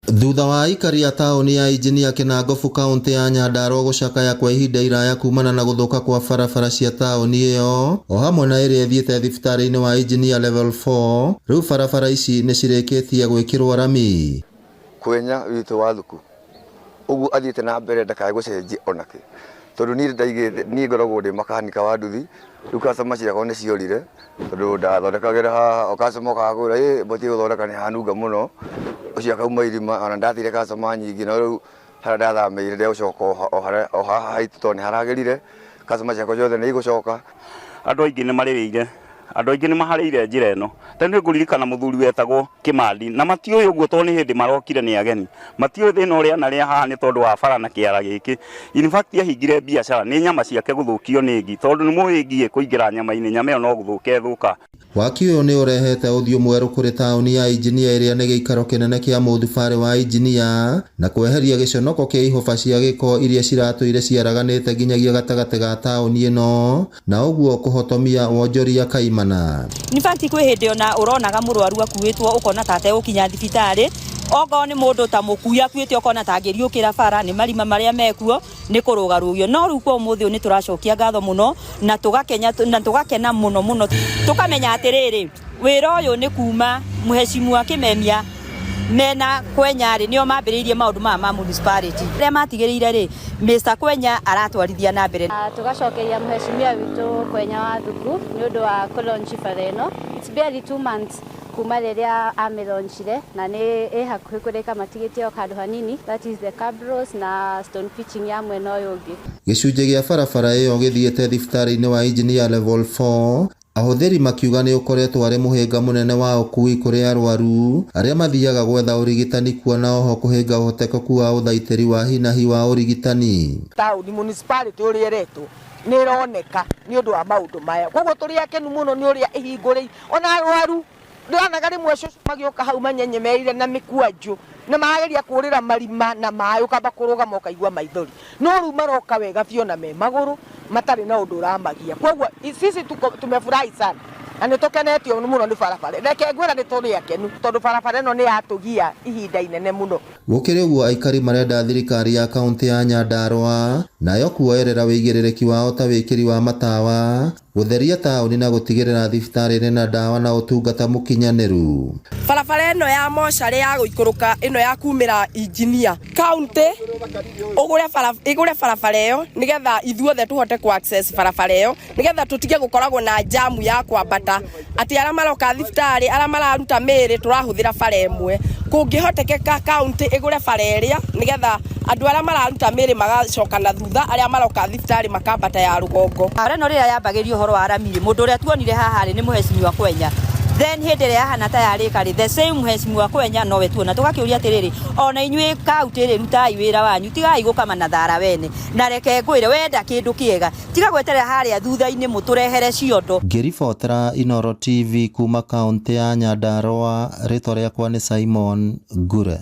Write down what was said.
Thutha wa aikari a taũni ya Injinia Kĩnangobu kaũntĩ ya Nyandarua gũcakaya kwa ihinda iraya kumana na gũthũka kwa barabara cia taũni ĩyo o hamwe na ĩrĩa ĩthiĩte thibitarĩ-inĩ wa Injinia Level 4, rĩu barabara ici nĩ cirĩkĩtie gwĩkĩrwo rami. Kwenya witũ wa thuku ũguo athiĩte na mbere ndakae gũcenjia onake tondũ niĩ ndaigĩte niĩ ngoragwo ndĩ makanika wa nduthi. Rĩu customer ciakwa nĩ ciorire tondũ ndathondekagĩra haha o customer okaga kwĩra ĩ batiĩ gũthondeka nĩ hanunga mũno, ũcio akauma irima ona ndateire customer nyingĩ, no rĩu harĩa ndathamĩire ndegũcoka o haha haitũ tondũ nĩ haragĩrire, customer ciakwa ciothe nĩ igũcoka. Andũ aingĩ nĩ marĩrĩire, andũ aingĩ nĩ maharĩire njĩra ĩno. Tene nĩ ngũririkana mũthuri wetagwo Kĩmandi na matiũĩ ũguo tondũ nĩ hĩndĩ marokire nĩ ageni, matiũĩ thĩna ũrĩa anarĩa haha nĩ tondũ wa bara na kĩara gĩkĩ. In fact ahingire biacara nĩ nyama ciake gũthũkio nĩ ngi tondũ nĩ mũĩ ngi ĩkũingĩra nyama-inĩ, nyama ĩyo no gũthũka ĩthũka. Waki ũyũ nĩ ũrehete ũthiũ mwerũ kũrĩ taũni ya Injinia ĩrĩa nĩ gĩikaro kĩnene kĩa mũthubarĩ wa Injinia na kweheria gĩconoko kĩa ihũba cia gĩko iria ciratũire ciaraganĩte nginyagia gatagatĩ ga taũni ĩno na ũguo kũhotomia wonjoria kaimana. In fact kwĩ hĩndĩ ona ũronaga mũrwaru akuĩtwo ũkona ta ategũkinya thibitarĩ, okorwo nĩ mũndũ ta mũkui akuĩte ũkona ta angĩriũkĩra bara nĩ marima marĩa mekuo nĩ kũrũgarũgio. No rĩu kwa ũmũthĩ ũyũ nĩ tũracokia ngatho mũno na tũgakenya na tũgakena mũno mũno, tũkamenya atĩrĩrĩ, wĩra ũyũ nĩ kuma mũhecimu wa Kĩmemia mena Kwenya rĩ, nĩo mambĩrĩirie maũndũ maya ma municipality. Arĩa matigĩrĩire rĩ, Mr Kwenya aratwarithia na mbere. Tũgacokeria mũhecimiwa witũ Kwenya wa Thuku nĩ ũndũ wa kũ launch bara ĩno. It's barely 2 months kuma rĩrĩa amĩlaunchire na nĩ ĩ hakuhĩ kũrĩka, matigĩtie o handũ hanini, that is the cabros na stone pitching ya mwena ũyũ ũngĩ. Gĩcunjĩ gĩa barabara ĩyo gĩthiĩte thibitarĩ-inĩ wa Engineer Level 4, ahũthĩri makiuga nĩ ũkoretwo arĩ mũhĩnga mũnene wa ũkui kũrĩ arwaru arĩa mathiaga gwetha ũrigitani kuo na oho kũhĩnga ũhotekeku wa ũthaitĩri wa hinahi wa ũrigitani. Taũni municipality ũrĩa ĩretwo nĩ ĩroneka nĩ ũndũ wa maũndũ maya, koguo tũrĩ akenu mũno nĩ ũrĩa ĩhingũrĩire ona arwaru. Ndĩronaga rĩmwe cũcũ magĩũka hau manyenyemeire na mĩkwanjũ na marageria kũrĩra marima na maĩ, ũkamba kũrũgama ũkaigua maithori, no rĩu maroka wega biũ na me magũrũ matarĩ na ũndũ ũramagia. Koguo sisi tuko tumefurahi sana na nĩ tũkenetio mũno nĩ barabara. Reke ngwĩra, nĩ tũrĩ akenu tondũ barabara ĩno nĩ yatũgia ihinda inene mũno. Gũkĩrĩ ũguo, aikari marenda thirikari ya kaunti ya Nyandarua nayo kuoerera wĩigĩrĩrĩki wao ta wĩkĩri wa matawa, gũtheria taũni na gũtigĩrĩra thibitarĩ ĩrĩ na ndawa na ũtungata mũkinyanĩru. Barabara ĩno ya mocarĩ ya gũikũrũka ĩno ya kumĩra Injinia, kaunti ũgũre bara, ĩgũre barabara ĩyo nĩgetha ithuothe tũhote ku access barabara ĩyo, nĩgetha tũtige gũkoragwo na jamu ya kwambata atĩ arĩa maroka thibitarĩ, arĩa mararuta mĩĩrĩ, tũrahũthĩra bara ĩmwe. Kũngĩhotekeka kaunti ĩgũre bara ĩrĩa nĩgetha andũ arĩa mararuta mĩĩrĩ magacoka na thutha, arĩa maroka thibitarĩ makambata ya rũgongo. Bara ĩno rĩrĩa yambagĩrĩria ũhoro wa rami rĩ, mũndũ ũrĩa tuonire haha rĩ nĩ mũhecimiwa Kwenya. Then hĩndĩ ĩrĩa yahana ta yarĩka rĩ, the same mũhecimiwa Kwenya nowe tuona. Tũgakĩũria atĩrĩrĩ, ona inyuĩ kaunti rĩ, rutai wĩra wanyu, tigai gũkama na thara wene. Na reke ngwĩre, wenda kĩndũ kĩega tiga gweterera harĩa thutha-inĩ mũtũrehere ciondo. Ngĩribotera Inooro TV kuma kaunti ya Nyandarua, rĩtwa rĩakwa nĩ Simon Ngure.